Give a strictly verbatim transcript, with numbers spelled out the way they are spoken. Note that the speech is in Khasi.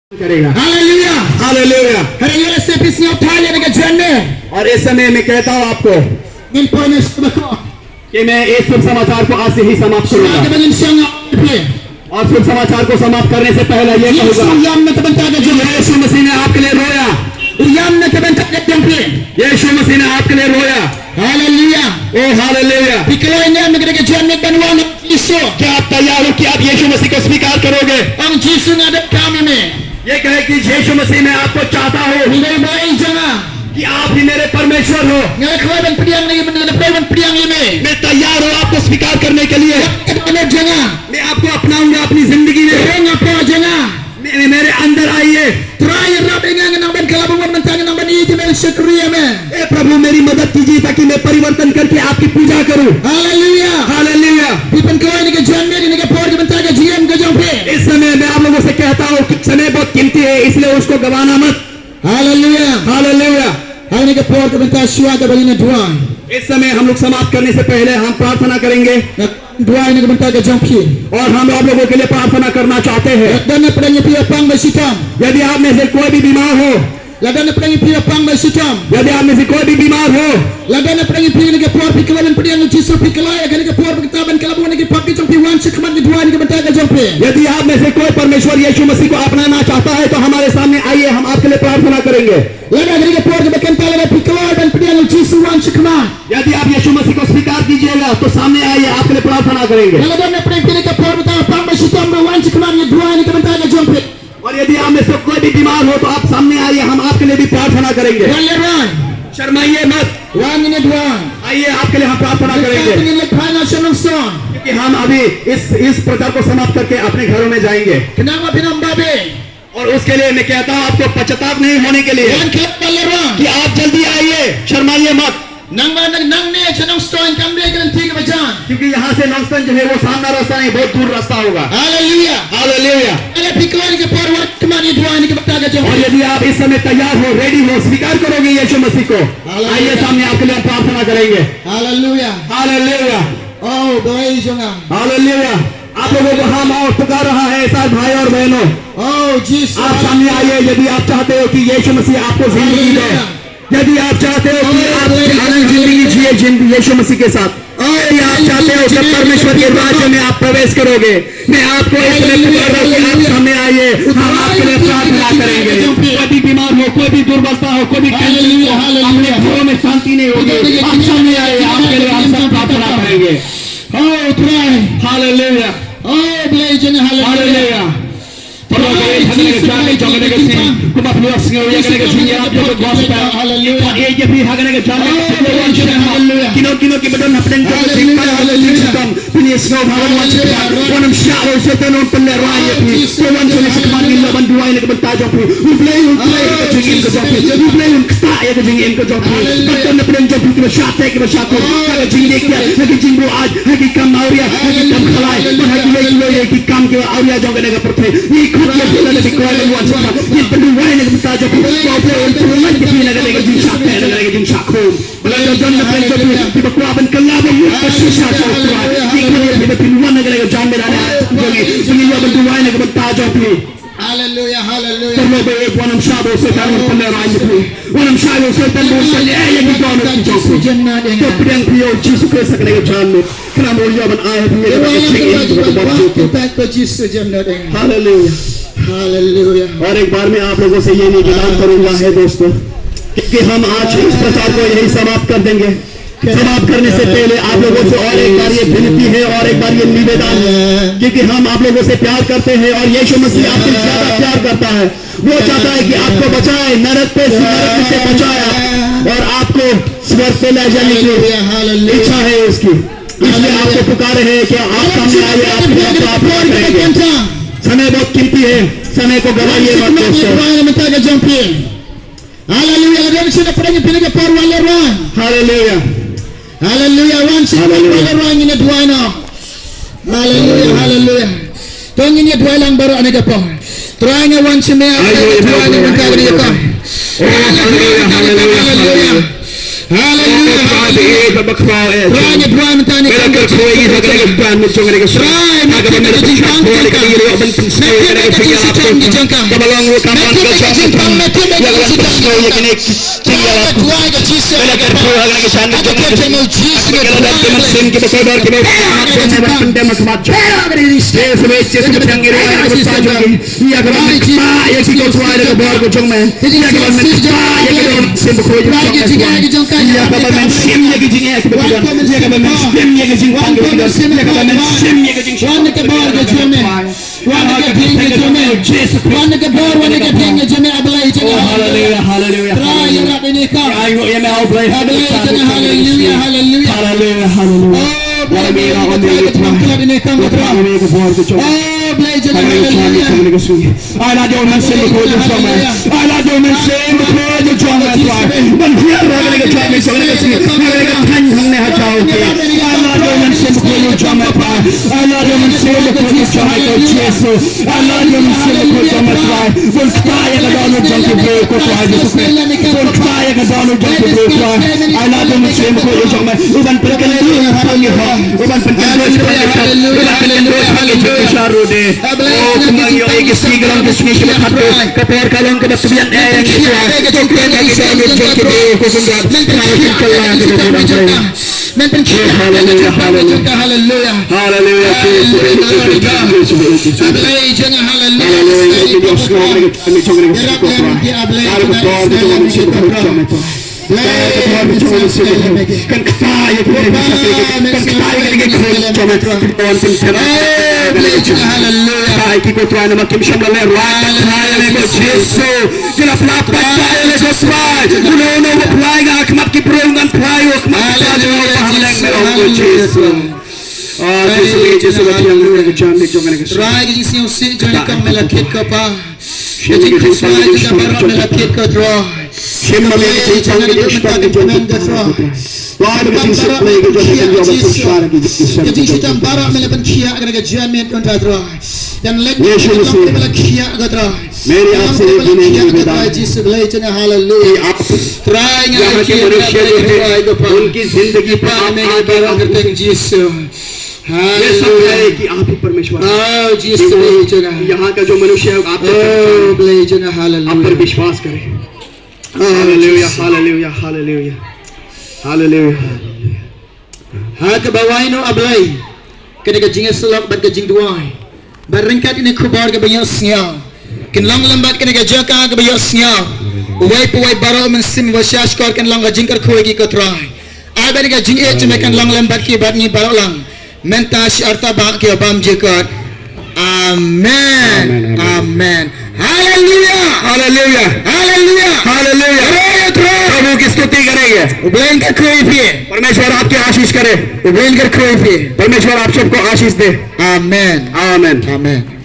करेगा। Haleluya. Haleluya. Haleluya. Sa phi sngewthuh ïa kane ka jingmut. और इस समय मैं कहता हूँ आपको Ngin poi ne sha kaba kut. कि मैं इस शुभ समाचार को आज से ही समाप्त करूंगा। Shuwa ba ngin shong, phi. और शुभ समाचार को समाप्त करने से पहले ये कहूंगा, Jisu u ïam na ka bynta ka jong phi. यीशु मसीह ने आपके लिए रोया। U ïam na ka bynta ka jong phi. यीशु मसीह ने आपके लिए रोया। Haleluya. ओ हालेलुया। Phi kloi ne em ïa kane ka jingmut ban wan ha Jisu? क्या आप तैयार हो कि आप यीशु मसीह को स्वीकार करोगे? Ong Jisu, nga donkam ïa me. ये कहे कि यीशु मसीह, मैं आपको चाहता हूँ। Phi dei u Blei jong nga. कि आप ही मेरे परमेश्वर हो। Nga kwah ban pdiang ïa me, nga kwah ban pdiang ïa me. मैं तैयार हूँ आपको स्वीकार करने के लिए। Ïa ka dohnud jong nga. मैं आपको अपनाऊंगा अपनी जिंदगी में। Rung hapoh jong nga. मे-, मेरे अंदर आइए। Trai, ïarap ïa nga, ngan nang ban kylla bun, mynta ngan nang ban ïeit ïa me, shakri ïa me. हे प्रभु, मेरी मदद कीजिए ताकि मैं परिवर्तन करके आपकी पूजा करूं। Haleluya. हालेलुया। Phi pynkloi ïa kane ka jingmut, ïa kane ka por, ka bynta ka jingim ka jong phi. इस समय मैं आप लोगों से कहता हूँ कि समय बहुत कीमती है, इसलिए उसको गंवाना मत। Haleluya. हालेलुया। Ha kane ka por, ka bynta shuwa kaba ngin duwai. इस समय हम लोग समाप्त करने से पहले हम प्रार्थना करेंगे। Ngan duwai na ka bynta ka jong phi. और हम आप लोगों के लिए प्रार्थना करना चाहते हैं। Lada don napdeng ïa phi ba pang ba shitom. यदि आप में से कोई भी बीमार हो, Lada don napdeng ïa phi ba pang ba shitom. यदि आप में से कोई भी बीमार हो, Lada don napdeng ïa phi ha kane ka por phi kwah ban pdiang ïa u Jisu, phi kwah ïa kane ka por ba kata ban kylla bun na ki pop ki jong phi, wan shakhmat, ngi duwai na ka bynta ka jong phi. यदि आप में से कोई परमेश्वर यीशु मसीह को अपनाना चाहता है, तो हमारे सामने आइए, हम आपके लिए प्रार्थना करेंगे। Lada ha kane ka por kaba kynta lada phi kwah ban pdiang ïa u Jisu, wan shakhmat. यदि आप यीशु मसीह को स्वीकार कीजिएगा, तो सामने आइए, आपके लिए प्रार्थना करेंगे। Lada don napdeng ïa phi ha kane ka por ba pang ba shitom, wan shakhmat, ngi duwai na ka bynta ka jong phi. और यदि आप में से कोई भी बीमार हो, तो आप सामने आइए, हम आपके लिए भी प्रार्थना करेंगे। Wan lehrain. शर्माइए मत। Wan, ngin duwai. आइए, आपके लिए हम प्रार्थना करेंगे। Mynta ngin leit phai noh sha Nongstoiñ. क्योंकि हम अभी इस, इस प्रचार को समाप्त करके अपने घरों में जाएंगे। Khnang ba phin ym babe. और उसके लिए मैं कहता हूँ आपको पश्चाताप नहीं होने के लिए Wan khie, wan lehrain. कि आप जल्दी आइए, शर्माइए मत। Nang ba nang, nangne sha Nongstoiñ kam dei ka lynti kaba jan. क्योंकि यहाँ से नॉक्सटन जो है वो सामना रास्ता नहीं, बहुत दूर रास्ता होगा। Haleluya. हालेलुya। Lada phi kloi ha kane ka por, wan shakhmat, ngi duwai na ka bynta ka jong phi. और यदि आप इस समय तैयार हो, रेडी हो, स्वीकार करोगे यीशु मसीह को, हालेलुया। आइए सामने, आपके लिए हम प्रार्थना करेंगे। Haleluya. हालेलुया। Oh, Blei jong nga. हालेलुया। आप लोगों को हम और पुकार रहा है, सारे भाई और बहनों। Oh, Jisu. आप सामने आइए, यदि आप चाहते हो कि यीशु मसीह आपको जिंदगी दे। हालेलुया। यदि आप चाहते हो कि आप आनंद जिंदगी जिए जिन-, यीशु मसीह के साथ, यदि आप चाहते हो कि परमेश्वर के राज्य में आप प्रवेश करोगे, मैं आपको इस समय पुकार रहा हूं कि आप सामने आइए, हम आपके लिए प्रार्थना करेंगे। कोई भी बीमार हो, कोई भी दुर्बलता हो, कोई भी टेंशन हो, अपने घरों में शांति नहीं होगी, आप सामने आइए, आपके लिए हम सब प्रार्थना करेंगे। Oh, Trai. हालेलुया। Oh, Blei jong nga, हालेलुया। हालेलुया। Paralok, ha kane ka jingïaseng, kumba phi la sngew ïa kane ka jingïarap jong ka gospel. Haleluya. Ïa phi ha kane ka jingïaseng, kino kino kiba don hapdeng jong ka jingpang, phin ïohsngew bha ban wan shakhmat. Wan ym shah ba u Soitan un pynlehrain ïa phi. To wan sha khmat, ngin lah ban duwai na ka bynta jong phi. U Blei un trei ïa ka jingim ka jong phi. U Blei un ktah ïa ka jingim ka jong phi. Bad don hapdeng jong phi kiba shah teh, kiba shah kur. Ha ka jingïeit, ha ka jingbuaid, ha ki kam awria, ha ki kam khalai, bad ha kiwei kiwei ki kam kiba awria jong kane ka pyrthei. Ngi khot ïa phi lada phi kwah ban wan shakhmat, ngin pynduwai na ka bynta jong phi. Ba U Blei un pynlait ïa phi na kane ka jingshah teh, na kane ka jingshah khum. Ba lada don na pdeng jong phi kiba kwah ban kylla ba mut ka shisha sha U Trai, ngi khot ïa phi ba phin wan na kane ka jingmut jong ngi, ba ngin ïoh ban duwai na ka bynta jong phi. Haleluya, haleluya. Paralok, wan ym shah ba u Soitan un pynlehrain ïa phi. Wan ym shah ba u Soitan un pynlehrain ïa ki dohnud ki jong phi. To pdiang phi ïa u Jisu Khrist ha kane ka jingmut. Khnang ba un ïoh ban ai ha phi ïa ka jingim kaba bymjukut. Haleluya. Haleluya. और एक बार मैं आप लोगों से ये निवेदन करूंगा है दोस्तों, क्योंकि हम आज इस प्रचार को यहीं समाप्त कर देंगे। समाप्त करने से पहले आप लोगों से और एक बार ये विनती है और एक बार ये निवेदन है, क्योंकि हम आप लोगों से प्यार करते हैं और यीशु मसीह आपसे ज्यादा प्यार करता है। वो चाहता है कि आपको बचाए, नरक पे, नरक से बचाए आप, और आपको स्वर्ग पे ले जाने की इच्छा है उसकी। इसलिए आपको पुकारे हैं कि आप सामने आइए, आप प्रार्थना करेंगे। समय बहुत कीमती है, समय को गवाइए मत दोस्तों। Haleluya, la don sha na pdeng ïa phi ha kane ka por, wan lehrain. Haleluya. Haleluya, wan sha na pdeng ïa phi ha kane ka por, wan lehrain, ngin ïa duwai noh. Haleluya, haleluya. To ngin ïa duwai lang baroh ha kane ka por. Trai, nga wan sha me ha kane ka por, wan sha me ha kane ka por. Oh, haleluya, haleluya, haleluya. Haleluya, haleluya. Trai, ngi duwai mynta ïa kane ka jingpang jong ka. Trai, mynta ka jingpang jong ka. Mynta ka jingpang jong ka. Mynta ka jingpang, mynta ka jingpang. Trai, ngi duwai ïa ka Jisu. Ïa ka jingpang jong ka. Ïa ka jingpang jong ka. Ïa ka jingpang jong ka. Ïa ka jingpang jong ka. Ïa ka ban kynmaw ïa ki, ko Trai, da ka bor ka jong me. Ïa ka ban kynmaw ïa ka jingpang jong ka. Ïa ka ban shim ïa ka jingeh ka ba ki don. Ïa ka ban shim ïa ka jingpang ka ba ki don. Ïa ka ban shim ïa ka jingpang ka ba ki don. Wan na ka bor ka jong me. Wan na ka bor ka jong me. Wan na ka bor, wan na ka bor ka jong me, A Blei jong nga. Oh, haleluya, haleluya. Trai, ïarap ïa kane ka. Ai, ïa me, A Blei. A Blei jong nga, haleluya, haleluya. Haleluya, haleluya. Oh, Blei, wan na ka bor ka jong me, Trai. Oh, Blei jong nga, haleluya. Ai lad ïa U Mynsiem Bakhuid jong me. Ai lad ïa U Mynsiem Bakhuid jong me, Trai. Ban hiar ïa kane ka jingmut jong kane ka sngi, ïa kane ka thaiñ hangne ha Jowai. Ai lad ïa U Mynsiem Bakhuid jong me, Trai. Ai lad ïa U Mynsiem Bakhuid jong me, Trai Jisu. Ai lad ïa U Mynsiem Bakhuid jong me, Trai. Bun kata ïa ka dohnud jong ki briew, ko Trai Jisu Khrist. Bun kata ïa ka dohnud jong ki briew, Trai. Ai lad ïa U Mynsiem Bakhuid jong me. U ban pynkynduh ïa ngi, u ban pynkynduh ïa ngi, u ban pynkynduh ïa ngi. Oh, kumba ngi ïohi ïa ki sngi ka long ka sngi kaba khatduh, ka por ka long kaba tbian eh ïa ngi, Trai. Ko Trai, ïa ki jingeh jong ki briew, ko Kynrad, Trai, kin kylla ka jingeh jong ki. Oh, haleluya, haleluya. Haleluya, Jisu, Jisu, Jisu, Jisu. Haleluya, Jisu, Jisu, Jisu. Haleluya. Kan kata ïa ki briew ha sha ki, kan kata ïa ki briew ha sha ki, kan kata ïa ki briew ha sha ki. Haleluya. Kata ïa ki ko Trai namar kim shym la leh rwai, kata ïa ko Jisu. Ki la pynlap pat ïa ko Trai. Uno uno u blei nga ha khmat ki briew ngan pynlap ïa u khmat ki briew ha leng me ong ko Jisu. Ah, Jisu, Jisu, ka jingïaid ka jingïaid jong ka. Trai, ka jingsngewsih jong ka me la kit ko Pa. Ka jingkhuslai jong ka baroh me la kit ko Trai. Shim ma me ka jingpang ka jingpang ka jong ka Trai. Trai, ka jingsngewsih ka jong ka, ka jong ka, ka jong ka. Ka jingsngewsih baroh me la pynkhiah ka jingmut ko Trai. Ïa leit ka jong ka me la khiah ko Trai. Meri aap se ek gunegar haleluya. Trai, nga ïa ki manusia ko Pa, unki zindagi pa me nga baroh kyrteng Jisu. ये सब है कि आप ही परमेश्वर हैं। Oh, Jisu, Blei jong nga. यहाँ का जो मनुष्य है, आप ही परमेश्वर हैं। Oh, Blei jong nga, haleluya. आप पर विश्वास करें। Oh, haleluya, Jisu. Haleluya, haleluya। Haleluya, haleluya। Ha kaba wai noh, A Blei, kane ka jingïasyllok bad ka jingduwai. Bad ryngkat kane ka khubor kaba ïohsngew, kan long lem bad kane ka jaka kaba ïohsngew. Uwei pa uwei baroh u mynsiem ba sngewsih kan long ka jingkyrkhu ïa ki ko Trai. Ai ba kane ka jingïeit jong me kan long lem bad ki bad ngi baroh lang. Mynta sha arta ba ki bym jukut. Amen. Amen, amen. Amen. Haleluya. Haleluya. Haleluya. Haleluya। प्रभु की स्तुति करेंगे। U Blei un kyrkhu ïa phi। परमेश्वर आपकी आशीष करे। U Blei un kyrkhu ïa phi। परमेश्वर आप सबको आशीष दे। Amen. Amen. Amen.